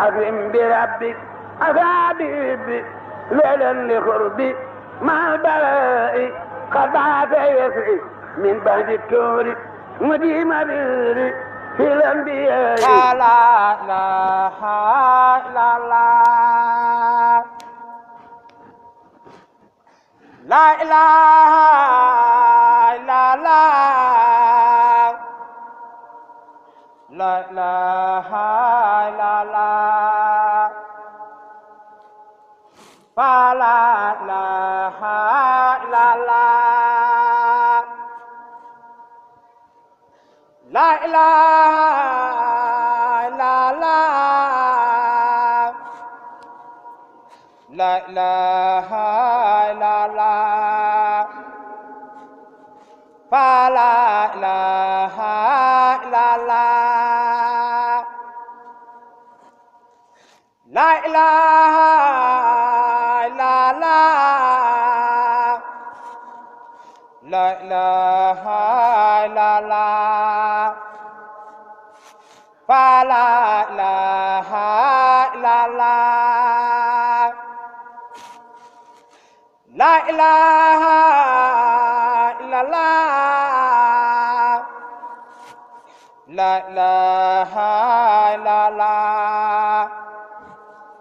أكرم بربك أصابي ليلا لقربي مع البلاء قد عاد يسري من بعد الكور مديم بيري في الأنبياء لا إله إلا الله لا إله إلا الله لا إله إلا الله فلا إله إلا الله لا إله إلا الله لا إله إلا الله فلا إله إلا الله لا إله إلا الله لا إله إلا الله فلا إله إلا الله لا إله إلا الله لا إله إلا الله فلا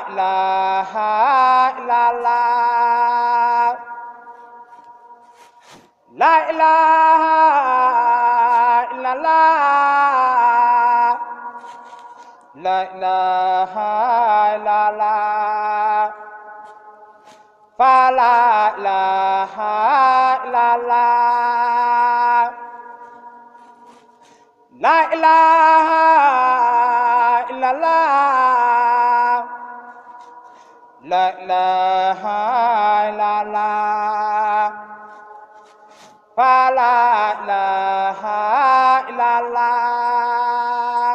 إله إلا الله لا إله إلا الله لا إله إلا الله فلا إله إلا الله لا إله إلا الله لا إله إلا الله فلا إله إلا الله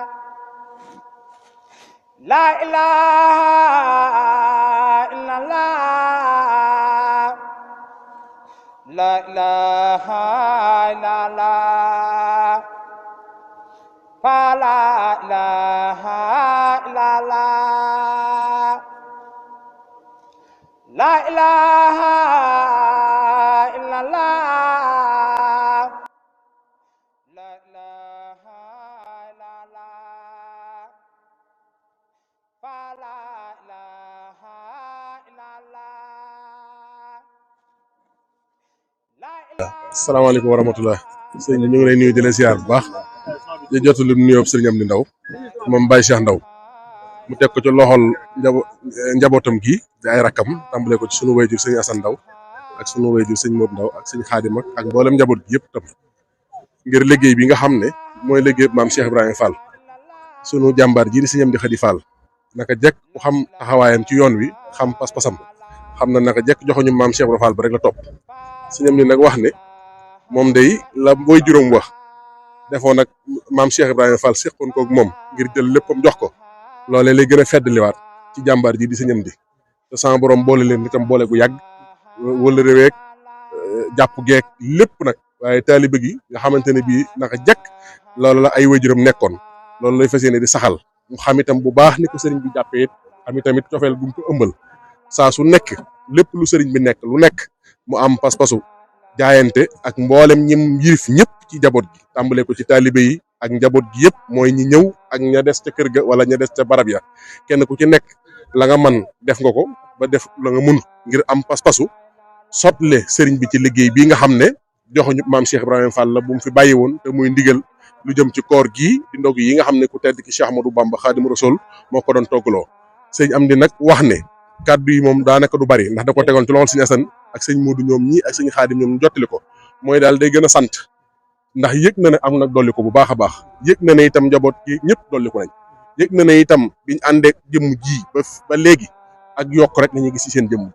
لا إله إلا الله لا إله إلا الله فلا إله إلا الله لا إله إلا الله لا إله إلا الله فلا إله إلا الله لا إله. Asalaamaaleykum wa rahmatulah sëñ bi ñu ngi lay nuyu di la ziar bu baax di jotul nuyoo sëriñ Amdi Ndaw moom Baye Cheikh Ndaw mu teg ko ci loxol njabootam gi di ay rakkam tàmbale ko ci sunu wayjur sëñ Assane Ndaw ak sunu wayjur sëñ Modou Ndaw ak sëñ Xaadim ak mboolem njaboot gi yëpp tam ngir liggéey bi nga xam ne mooy liggéey maam Cheikh Ibrahima Fall sunu jàmbaar ji di sëñ Amdi Xadi Fall naka jekk ku xam taxawaayam ci yoon wi xam pas-pasam xam na naka jekk joxuñu maam Cheikh Ibrahima Fall ba rek la topp sëñ Amdi nag wax ne moom day la booy juróom wax defoon nag maam Cheikh Ibrahima Fall seqoon koog moom ngir jël léppam jox ko loolee lay gën a feddliwaat ci jàmbaar ji di sëñ Amdi te sama borom boole leen itam boole gu yàgg wala réweeg jàpp geek lépp nag waaye taalibe gi nga xamante ne bii naka jekk loolu la ay waajuram nekkoon loolu lay fas yéene di saxal mu xam itam bu baax ni ko sëriñ bi jàppee it xam itamit cofeel gum ko ëmbal saa su nekk lépp lu sëriñ bi nekk lu nekk mu am pas-pasu jaayante ak mboolem ñim yilif ñëpp ci njaboot gi tàmbale ko ci taalibe yi ak njaboot gi yëpp mooy ñi ñëw ak ña des ca kër ga wala ña des ca barab ya kenn ku ci nekk la nga man def nga ko ba def la nga mun ngir am pas-pasu sotle sëriñ bi ci liggéey bii nga xam ne joxuñu maam Cheikh Ibrahima Fall la bu mu fi bàyyi woon te muy ndigal lu jëm ci koor gii di ndog yi nga xam ne ku tedd ki Cheikh Ahmadou Bamba Xaadimu Rasuul moo ko doon toggaloo sëñ Amdi nag wax ne kàddu yi moom daanaka du bari ndax da ko tegoon ci loxol sëñ Assane ak sëñ Modou ñoom ñii ak sëñ Xaadim ñoom jottali ko mooy daal day gën a sant ndax yëg na ne am nag dolli ko bu baax a baax yëg na ne itam njaboot gi ñëpp dolli ko nañ yëg na ne itam biñ àndee jëmm ji ba léegi ak yokk rek la ñuy gis ci seen jëmm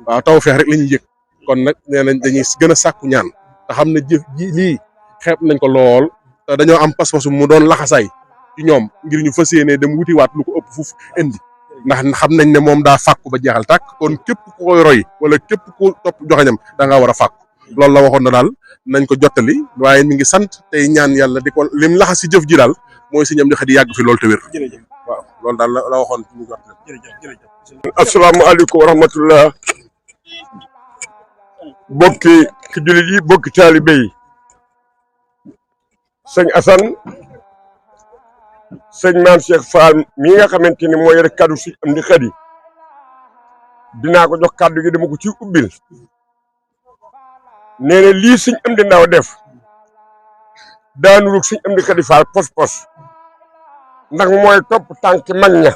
waaw taw feex rek la ñuy yëg kon nag nee nañ dañuy gën a sàkku ñaan te xam ne jëf ji lii xeeb nañ ko lool te dañoo am pas-pasu mu doon laxasaay ci ñoom ngir ñu fas yéene dem wutiwaat lu ko ëpp fuuf indi ndax xam nañ ne moom daa fàkku ba jeexal tàkk kon képp ku koy roy wala képp ku topp joxañam da ngaa war a fàkku loolu la waxoon na daal nañ ko jottali waaye mi ngi sant tey ñaan yàlla di ko lim laxas si jëf ji daal mooy Sëñ Amdi Xadi yàgg fi loolu te wér. waaw loolu daal la waxoon ñu jot leen. jërëjëf. asalaamaaleykum wa rahmatullah bokki ki jullit yi bokki taalibe yi sëñ Assane sëñ Mame Cheikh Fall mii nga xamante ni moo yore kaddu si am di xëy dinaa ko jox kaddu gi dama ko ci ubbil nee na lii sëñ am di ndaw def daanu rug sëñ am di xëy Fall pos ndax mooy topp tànki mag ña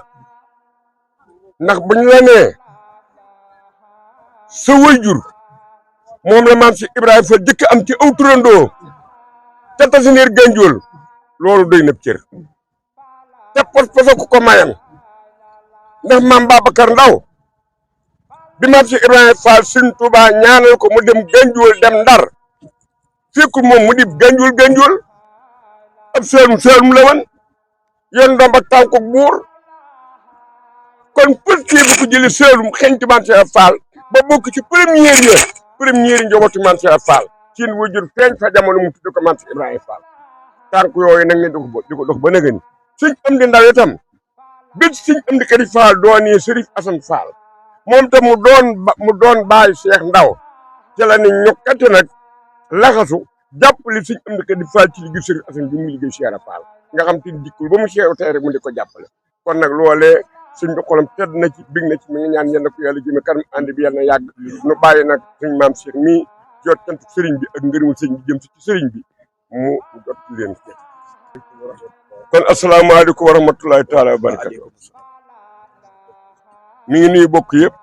ndax bu ñu la nee sa waajur moom la maam si Ibrahima Fall jëkk am ci aw turandoo te tasineer Ganjool loolu doy na cër te pos ko mayan ndax maam Babacar Ndaw bi maam si Ibrahima Fall Sëñ Tuubaa ñaanal ko mu dem Ganjool dem Ndar fekku moom mu di Ganjool ab Saalum la woon yoon ndomb ak tànku buur kon pëlkee bu ko jëlee Saalum xeñ ci maam Cheikh Fall ba bokk ci première njabootu maam Cheikh Fall seen wajur feeñ fa jamono mu tudd ko maam Cheikh Ibrahima Fall tànk yooyu nag ngeen di ko dox ba nëgëni sëñ am di ndaw itam bit sëñ am di Xadi Fall doon Sërif Asan Fall moom tam mu doon bàyyi Cheikh Ndaw ci la ni ñokkati nag laxasu jàppale sëñ am di Xadi Fall ci liggéey Sërif Asan bi mu liggéey Cheikh Fall nga xam te dikkul ba mu seeru tey rek mu di ko jàppale kon nag loolee sëñ bi xolam tedd na ci bég na ci mi ngi ñaan yal na ko yàlla jëme kanam ànd bi yàlla na yàgg nu bàyyi nag sëñ Maam Cheikh mii jot cant sëriñ bi ak ngërëmu sëñ bi jëm si ci sëriñ bi mu jot leen kon asalaamaaleykum wa rahmatulahi taala wa barakatu mi ngi nuyu bokk yëpp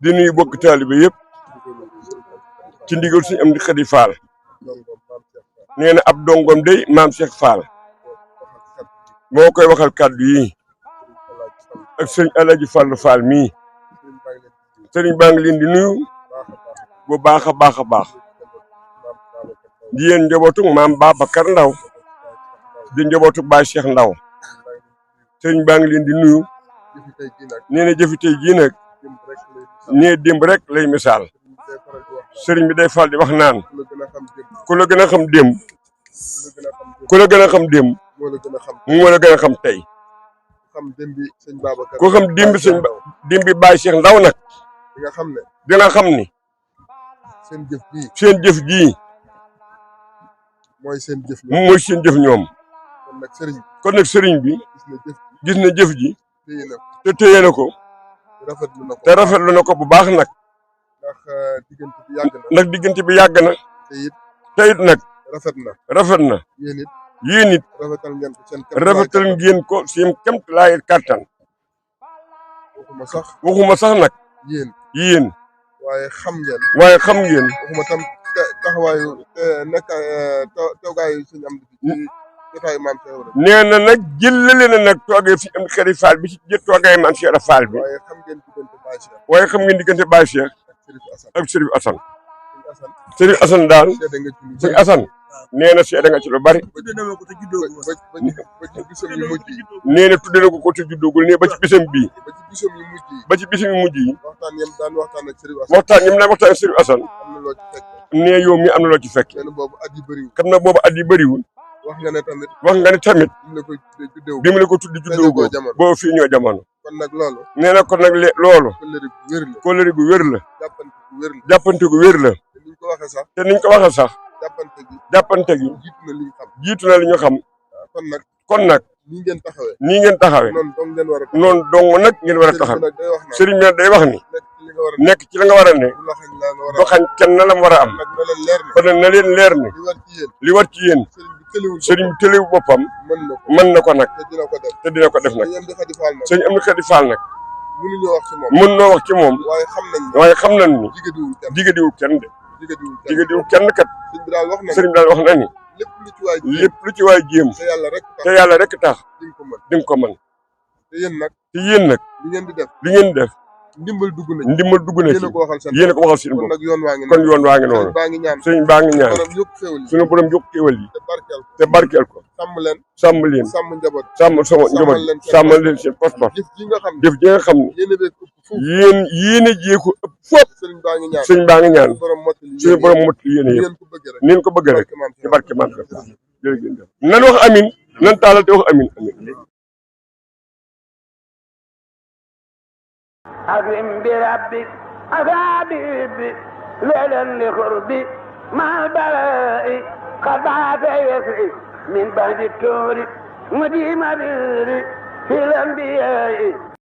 di nuyu bokk taalibe yëpp ci ndigal sëñ am di Xadi Fall nee na ab dongom day Maam Cheikh Fall moo koy waxal kàddu yi ak sëñ Alaaji Fall mii sëriñ baa ngi leen di nuyu bu baax a baax di yéen njabootu maam Babacar Ndaw di njabootu Baay Cheikh Ndaw sëriñ baa ngi leen di nuyu nee na jëfi tey jii nag nee démb rek lay misaal sëriñ bi day fal di wax naan ku la gën a xam démb moo la gën a xam tey ku xam démbi Baay Cheikh Ndaw nag di nga xam ni seen jëf jii mooy seen jëf ñoom kon nag sëriñ bi gis na jëf ji te téye na ko te rafetlu na ko bu baax nag ndax diggante bi yàgg na te it nag rafet na yéen it rafetal ngeen ko seen kemt laay kàttan waxuma sax nag yéen waaye xam ngeen waxuma tam taxawaayu nekk toogaayu suñu am ci jotaayu maam Cheikh Ibrahima nee na nag jëlale na nag toogee fi am Xadi Fall bi ci jë toogaayu maam Cheikh Fall bi waaye xam ngeen diggante Baye Cheikh ak Sërif Asan Sërif Asan daal sëñ Asan nee na seede nga ci lu bari nee na tudde na ko te juddugul nee ba ci bisam bii ba ci bisam yu mujj yi waxtaan ñim la waxtaan Sërif Asan nee yow mi am na loo ci fekk xam na boobu at yi bëriwul wax nga ne tamit bi mu la ko tuddi juddugul boobu fii ñoo jamono nee na kon nag loolu kóllëre gu wér la jàppante gu wér la te niñ ko waxee sax jàppante gi jiitu na li ñu xam kon nag nii ngeen taxawee noonu dong nag ngeen war a taxaw sëriñ bi day wax ni nekk ci la nga war a ne doo xañ kenn na la mu war a am kon nag na leen leer ni li war ci yéen sëriñ bi tëlewu boppam mën na ko nag te dina ko def nag sëñ am na Xadi Fall nag mën noo wax ci moom waaye xam nañ ni jigéediwul kenn de jigéediwul kenn kat sëriñ bi daal wax na ni lépp lu ci waay jéem te yàlla rek tax di nga ko mën te yéen nag li ngeen di def ndimbal dugg na ci yéen a ko waxal seen bopp kon yoon waa ngi noonu sëriñ baa ngi ñaan suñu borom yokk xéewal yi te barkeel ko sàmm leen sàmm sama njaboot sàmmal leen seen pas-pas jëf ji nga xam ne yéen a jéeko ëpp foop sëriñ baa ngi ñaan suñu borom mot yéen a yëpp neen ko bëgg rek ci barke maam jërëjëf nan wax amin nan taalal te wax amin أكرم بربك أصابي ليلا لقربي مع البلاء قد بعث يسري من بعد الكور مديم بري في الأنبياء